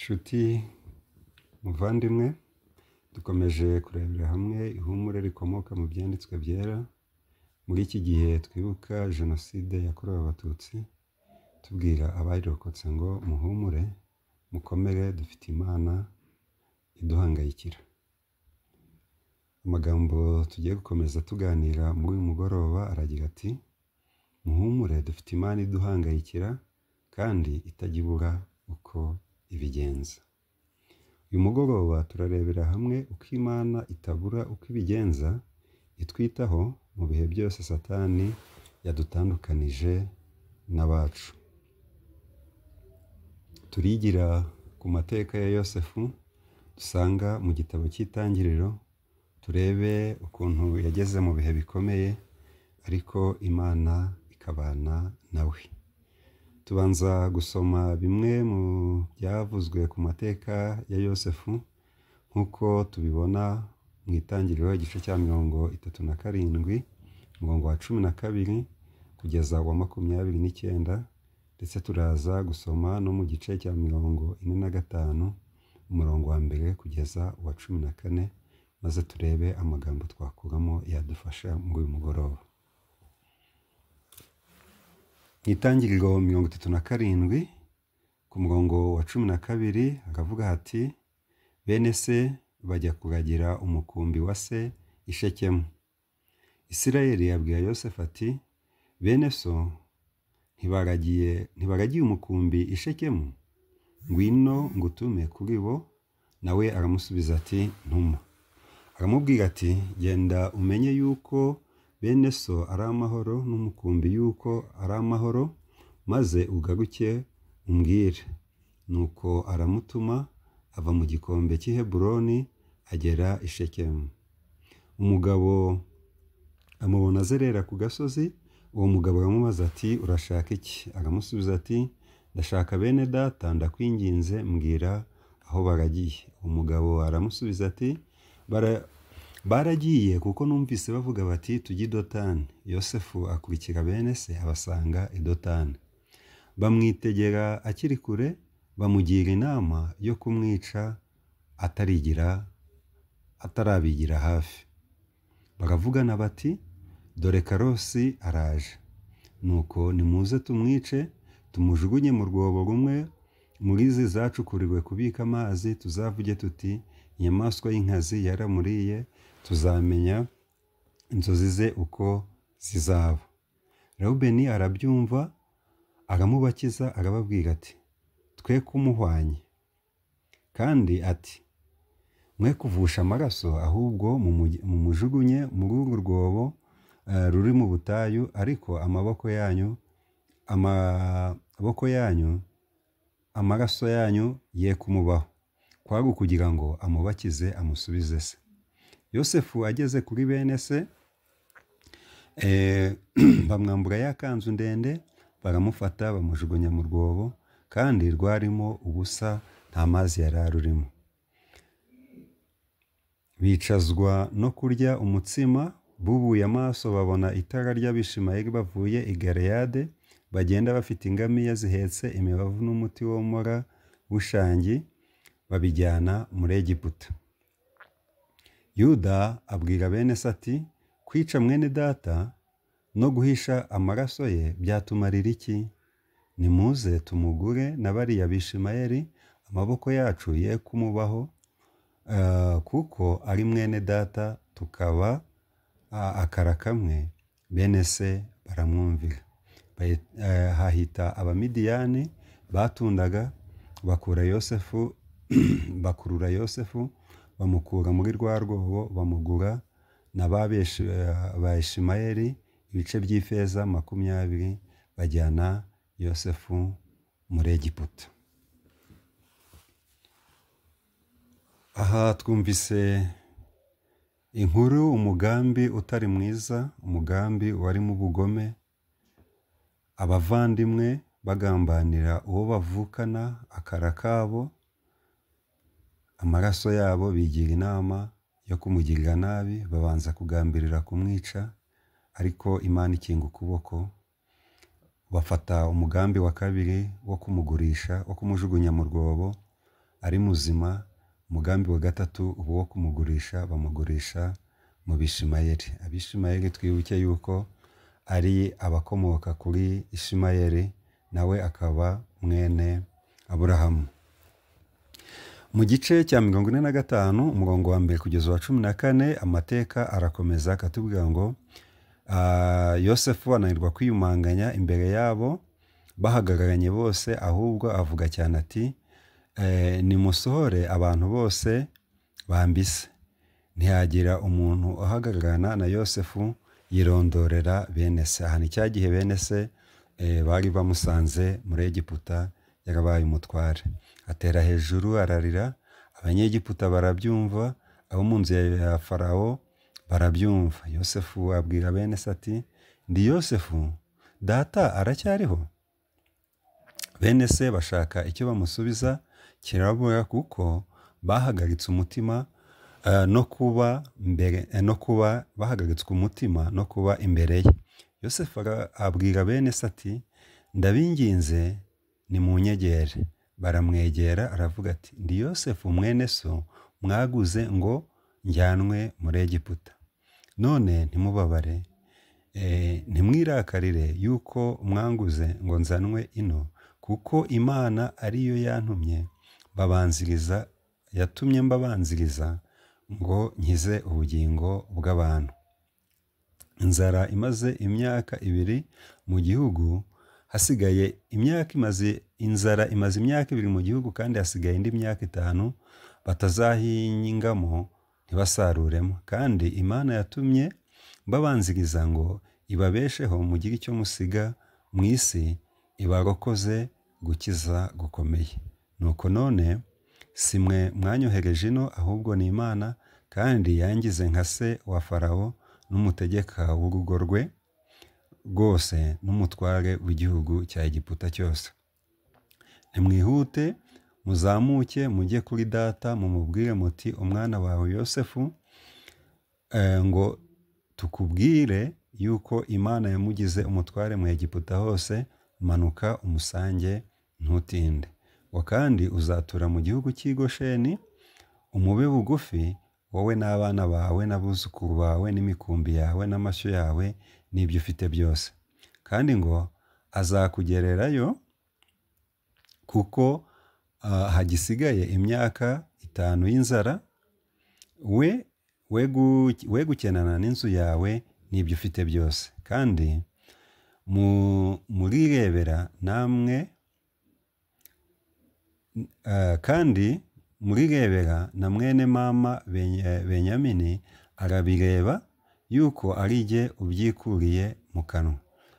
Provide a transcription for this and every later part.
Nshuti muvandimwe, dukomeje kurebera hamwe ihumure rikomoka mu byanditswe byera. Muri iki gihe twibuka Jenoside yakorewe Abatutsi, tubwira abayirokotse ngo muhumure, mukomere, dufite Imana iduhangayikira. Amagambo tugiye gukomeza tuganira muri uyu mugoroba aragira ati: muhumure, dufite Imana iduhangayikira kandi itajya ibura uko ibigenza. Uyu mugoroba turarebera hamwe uko Imana itabura uko ibigenza, itwitaho mu bihe byose Satani yadutandukanije n'abacu. Turigira ku mateka ya Yosefu dusanga mu gitabo cy'Itangiriro, turebe ukuntu yageze mu bihe bikomeye ariko Imana ikabana nawe. Tubanza gusoma bimwe mu byavuzwe ku mateka ya Yosefu nk'uko tubibona mu Itangiriro igice cya 37, umurongo wa 12 kugeza wa 29, ndetse turaza gusoma no mu gice cya 45, umurongo wa 1 kugeza wa 14, maze turebe amagambo twakuramo yadufasha muri uyu mugoroba. Mu Itangiriro 37 ku murongo wa 12 haravuga hati: bene se bajya kuragira umukumbi wa se i Shekemu. Isirayeli yabwira Yosefu ati: bene so ntibaragiye umukumbi i Shekemu? Ngwino ngutume kuri bo. Nawe aramusubiza ati: ntuma. Aramubwira ati: genda umenye yuko bene so ari amahoro n'umukumbi yuko ari amahoro, maze ugaruke umbwire. Nuko aramutuma ava mu gikombe cy'i Heburoni agera i Shekemu. Umugabo amubona azerera ku gasozi. Uwo mugabo aramubaza ati: urashaka iki? Aramusubiza ati: ndashaka bene data, ndakwinginze mbwira aho baragiye. Umugabo aramusubiza ati: baragiye kuko numvise bavuga bati tujye i Dotani. Yosefu akurikira bene se abasanga i Dotani. Bamwitegera akiri kure, bamugira inama yo kumwica atarabigira hafi. Baravugana bati: dore Karosi araje, nuko nimuze tumwice, tumujugunye mu rwobo rumwe muri izi zacukuriwe kubika amazi, tuzavuge tuti inyamaswa y'inkazi yaramuriye, tuzamenya inzozi ze uko zizaba. Rewubeni arabyumva, aramubakiza, arababwira ati: twe kumuhwanye. Kandi ati: mwe kuvusha amaraso, ahubwo mumujugunye muri uru rwobo ruri mu butayu, ariko amaboko yanyu amaraso yanyu ye kumubaho. Kwari ukugira ngo amubakize amusubize se. Yosefu ageze kuri bene se, bamwambura ya kanzu ndende, baramufata bamujugunya mu rwobo, kandi rwarimo ubusa, nta mazi yari arurimo. Bicazwa no kurya umutsima, bubuye amaso babona itara ry'Abishimayeli bavuye i Galeyade, bagenda bafite ingamiya zihetse imibavu n'umuti womora w'ishangi, babijyana muri Egiputa. Yuda abwira bene se ati: kwica mwene data no guhisha amaraso ye byatumarira iki? Nimuze tumugure na bariya Bishimayeli, amaboko yacu ye kumubaho, kuko ari mwene data, tukaba akara kamwe. Bene se baramwumvira. Hahita Abamidiyani batundaga, bakura Yosefu bakurura Yosefu bamukura muri rwa rwobo, bamugura na ba Ishimayeli ibice by'ifeza 20, bajyana Yosefu muri Egiputa. Aha twumvise inkuru, umugambi utari mwiza, umugambi warimo ubugome, abavandimwe bagambanira uwo bavukana akara kabo, amaraso yabo, bigira inama yo kumugirira nabi, babanza kugambirira kumwica, ariko Imana ikinga ukuboko. Bafata umugambi wa kabiri wo kumugurisha, wo kumujugunya mu rwobo, ari muzima. Umugambi wa gatatu uba uwo kumugurisha, bamugurisha mu Bishimayeli. Abishimayeli twibuke yuko ari abakomoka kuri Ishimayeli, nawe akaba mwene Aburahamu. Mu gice cya 45 umurongo wa 1 kugeza wa 14, amateka arakomeza akatubwira ngo Yosefu ananirwa kwiyumanganya imbere yabo bahagararanye bose, ahubwo avuga cyane ati nimusohore abantu bose bambise. Ntihagira umuntu uhagararana na Yosefu, yirondorera bene se. Aha ni cya gihe bene se bari bamusanze muri Egiputa yarabaye umutware. Atera hejuru ararira, Abanyegiputa barabyumva, abo mu nzu ya Farawo barabyumva. Yosefu abwira bene se ati ndi Yosefu, data aracyariho? Bene se bashaka icyo bamusubiza kirabura, kuko bahagaritse umutima no kuba mbere no kuba bahagaritswe umutima no kuba imbere ye. Yosefu abwira bene se ati ndabinginze nimunyegere. Baramwegera aravuga ati ndi Yosefu mwene so mwaguze ngo njyanwe muri Egiputa. None ntimubabare, ntimwirakarire yuko mwanguze ngo nzanwe ino, kuko Imana ariyo yantumye babanziriza, yatumye mbabanziriza ngo nkize ubugingo bw'abantu. Inzara imaze imyaka 2 mu gihugu, hasigaye imyaka imaze inzara imaze imyaka 2 mu gihugu, kandi hasigaye indi myaka 5 batazahingamo ntibasaruremo. Kandi Imana yatumye mbabanziriza ngo ibabesheho mugire icyo musiga mu isi, ibarokoze gukiza gukomeye. Nuko none si mwe mwanyohereje ino, ahubwo ni Imana, kandi yangize nka se wa Farawo n'umutegeka w'urugo rwe rwose n'umutware w'igihugu cya Egiputa cyose. Nimwihute muzamuke mujye kuri data, mumubwire muti umwana wawe Yosefu ngo tukubwire yuko Imana yamugize umutware mu Egiputa hose, manuka umusange ntutinde. Ngo kandi uzatura mu gihugu cy'i Gosheni, umube bugufi wowe n'abana bawe n'abuzukuru bawe n'imikumbi yawe n'amashyo yawe n'ibyo ufite byose. Kandi ngo azakugererayo, kuko hagisigaye imyaka 5 y'inzara, we gukenana n'inzu yawe n'ibyo ufite byose. Kandi murirebera namwe, kandi murirebera na mwene mama Benyamini arabireba yuko ari jye ubyikuriye mu kanwa.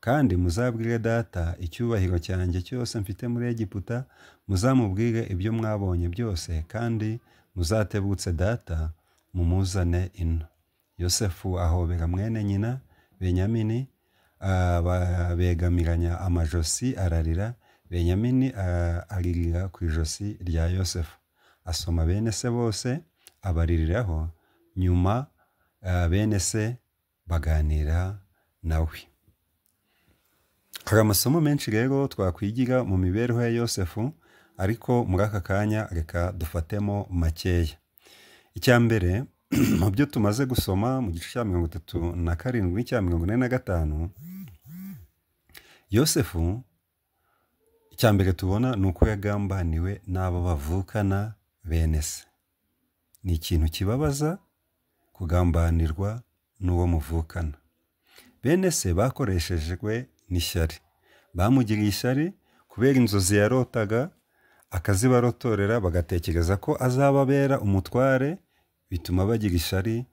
Kandi muzabwire data icyubahiro cyanjye cyose mfite muri Egiputa, muzamubwire ibyo mwabonye byose, kandi muzatebutse data mumuzane ino. Yosefu ahobera mwene nyina Benyamini, begamiranya amajosi ararira. Benyamini aririra ku ijosi rya Yosefu, asoma bene se bose abaririraho. Nyuma bene se baganira nawe. Hari amasomo menshi rero twakwigira mu mibereho ya Yosefu, ariko muri aka kanya reka dufatemo makeya. Icya mbere mu byo tumaze gusoma mu gice cya 37 n'icya 45, Yosefu icya mbere tubona ni uko yagambaniwe n'abo bavukana bene se. Ni ikintu kibabaza kugambanirwa n'uwo muvukana. Bene se bakoreshejwe n'ishyari, bamugiriye ishyari kubera inzozi yarotaga, akazibarotorera, bagatekereza ko azababera umutware, bituma bagira ishyari,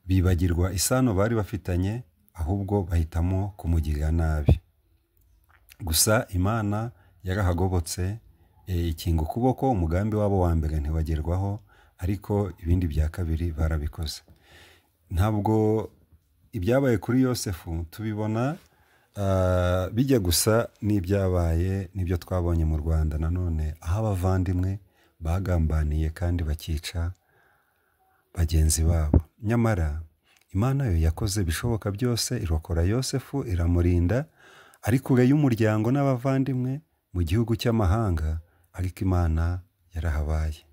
bibagirwa isano bari bafitanye, ahubwo bahitamo kumugirira nabi. Gusa Imana yarahagobotse, ikinga ukuboko, umugambi wabo wa mbere ntiwagerwaho, ariko ibindi bya kabiri barabikoze. Ntabwo ibyabaye kuri Yosefu tubibona bijya gusa n'ibyabaye n'ibyo twabonye mu Rwanda nanone, aho abavandimwe bagambaniye kandi bakica bagenzi babo. Nyamara Imana yo yakoze ibishoboka byose, irokora Yosefu, iramurinda ari kure y'umuryango n'abavandimwe, mu gihugu cy'amahanga, ariko Imana yarahabaye.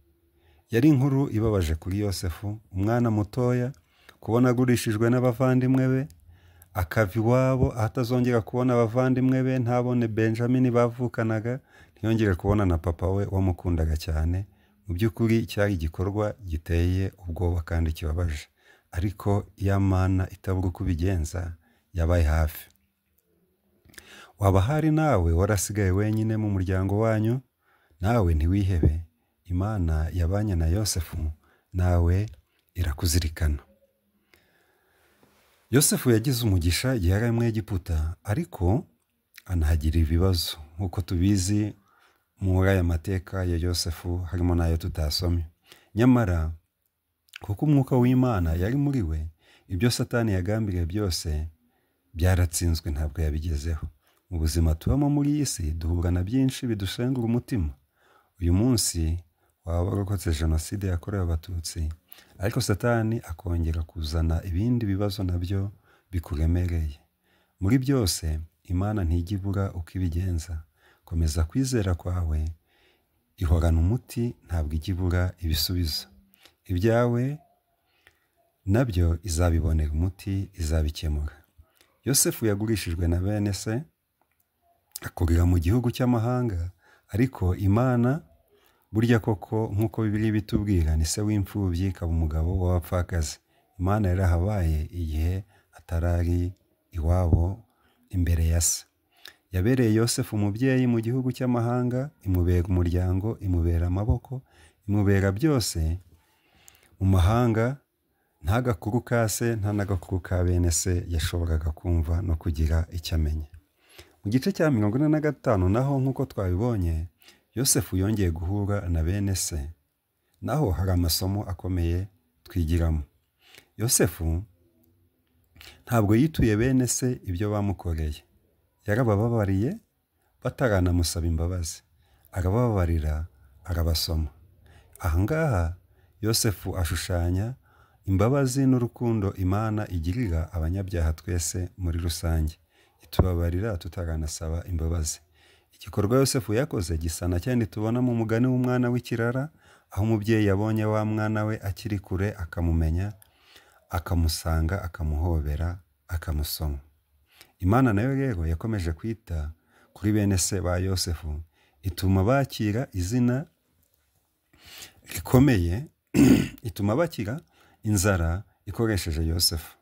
Yari inkuru ibabaje kuri Yosefu, umwana mutoya, kubona agurishijwe n'abavandimwe be, akava iwabo ahatazongera kubona abavandimwe be, ntabone Benjamini bavukanaga, ntiyongere kubona na papa we wamukundaga cyane. Mu by'ukuri cyari igikorwa giteye ubwoba kandi kibabaje, ariko iya Mana itabura uko ibigenza yabaye hafi. Waba hari nawe warasigaye wenyine mu muryango wanyu, nawe ntiwihebe. Imana yabanye na Yosefu, nawe irakuzirikana. Yosefu yagize umugisha igihe yari mu Egiputa, ariko anahagira ibibazo nk'uko tubizi muri aya mateka ya Yosefu, harimo n'ayo tutasomye. Nyamara kuko umwuka w'Imana yari muri we, ibyo Satani yagambiriye byose byaratsinzwe, ntabwo yabigezeho. Mu buzima tubamo muri iyi si duhura na byinshi bidushengura umutima. Uyu munsi waba warokotse Jenoside yakorewe Abatutsi, ariko Satani akongera kuzana ibindi bibazo nabyo bikuremereye. Muri byose Imana ntijya ibura uko ibigenza. Komeza kwizera kwawe, ihorana umuti, ntabwo ijya ibura ibisubizo. Ibyawe nabyo izabibonera umuti, izabikemura. Yosefu yagurishijwe na bene se, akurira mu gihugu cy'amahanga, ariko Imana burya koko nk'uko Bibiliya bitubwira, ni se w'imfubyi ikaba umugabo w'abapfakazi. Imana yarahabaye igihe atarari iwabo imbere ya se. Yabereye Yosefu umubyeyi mu gihugu cy'amahanga, imubera umuryango, imubera amaboko, imubera byose mu mahanga. Nta gakuru ka se, nta n'agakuru ka bene se yashoboraga kumva no kugira icyo amenya. Mu gice cya 45 naho nk'uko twabibonye, Yosefu yongeye guhura na bene se. Naho hari amasomo akomeye twigiramo. Yosefu ntabwo yituye bene se ibyo bamukoreye. Yarabababariye bataranamusaba imbabazi, arabababarira, arabasoma. Aha ngaha Yosefu ashushanya imbabazi n'urukundo Imana igirira abanyabyaha twese muri rusange. Itubabarira tutaranasaba imbabazi. Igikorwa Yosefu yakoze gisa na cyane tubona mu mugani w'umwana w'ikirara, aho umubyeyi yabonye wa mwana we akiri kure akamumenya, akamusanga, akamuhobera, akamusoma. Imana nayo rero yakomeje kwita kuri bene se ba Yosefu, ituma bakira izina rikomeye, ituma bakira inzara ikoresheje Yosefu.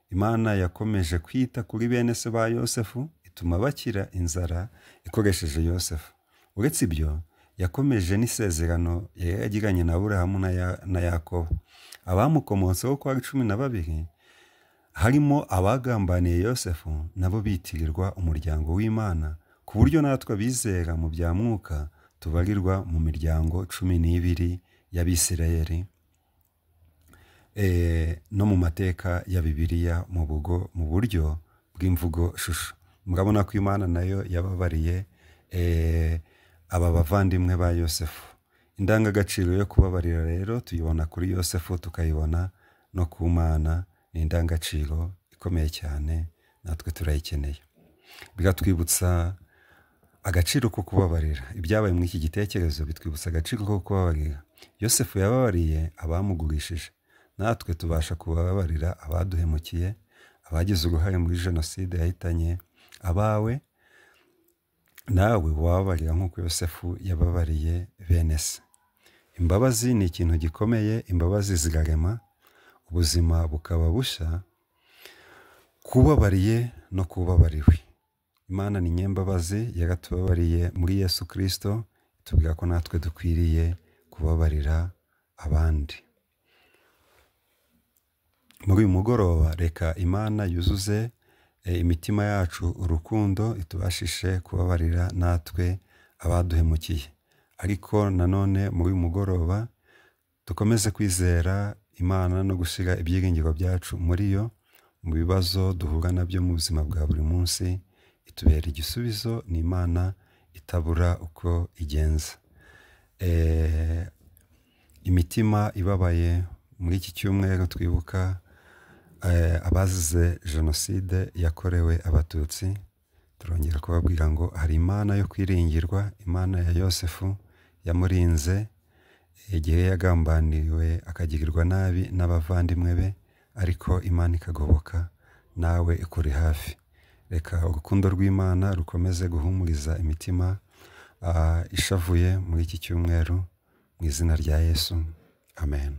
Imana yakomeje kwita kuri bene se ba Yosefu, ituma bakira inzara ikoresheje Yosefu. Uretse ibyo, yakomeje n'isezerano yari yagiranye na Aburahamu na Yakobo. Abamukomotseho uko ari 12, harimo abagambaniye Yosefu, nabo bitirirwa umuryango w'Imana, ku buryo natwe abizera mu bya mwuka tubarirwa mu miryango 12 y'Abisirayeli, no mu mateka ya Bibiliya mu buryo bw'imvugo shusho. Murabona ko Imana nayo yababariye aba bavandimwe ba Yosefu. Indangagaciro yo kubabarira rero tuyibona kuri Yosefu, tukayibona no ku Mana. Ni indangagaciro ikomeye cyane, natwe turayikeneye. Bigatwibutsa agaciro ko kubabarira. Ibyabaye muri iki gitekerezo bitwibutsa agaciro ko kubabarira. Yosefu yababariye abamugurishije, natwe tubasha kubabarira abaduhemukiye, abagize uruhare muri Jenoside yahitanye abawe. Nawe wababarira nk'uko Yosefu yababariye bene se. Imbabazi ni ikintu gikomeye, imbabazi zirarema ubuzima bukaba bushya, kubabariye no kubabariwe. Imana ni nyembabazi, yaratubabariye muri Yesu Kristo, itubwira ko natwe dukwiriye kubabarira abandi. Muri uyu mugoroba reka Imana yuzuze imitima yacu urukundo, itubashishe kubabarira natwe abaduhemukiye. Ariko nanone muri uyu mugoroba dukomeze kwizera Imana no gushyira ibyiringiro byacu muri yo. Mu bibazo duhura nabyo mu buzima bwa buri munsi, itubera igisubizo. Ni Imana itabura uko igenza. Imitima ibabaye muri iki cyumweru twibuka abazize Jenoside yakorewe Abatutsi, Turongera kubabwira ngo hari Imana yo kwiringirwa, Imana ya Yosefu yamurinze igihe yagambaniwe akagirirwa nabi n'abavandimwe be, ariko Imana ikagoboka, nawe ikuri hafi. Reka urukundo rw'Imana rukomeze guhumuriza imitima ishavuye muri iki cyumweru, mu izina rya Yesu, amen.